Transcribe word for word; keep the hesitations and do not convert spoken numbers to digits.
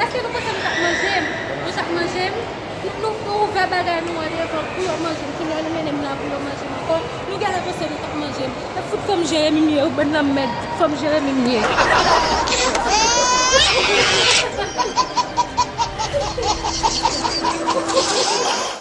Èske nou panse nou t ap manje m? Nou t ap manje m? Nou, nou, nou ouvè bagay nou an devan pou yo manje m. Kounye a nou mennen m la pou yo manje m ankò. Nou genlè panse nou t ap manje m. N ap fout fanm Jeremi m ye, bann lanmèd, fout fanm Jeremi m ye.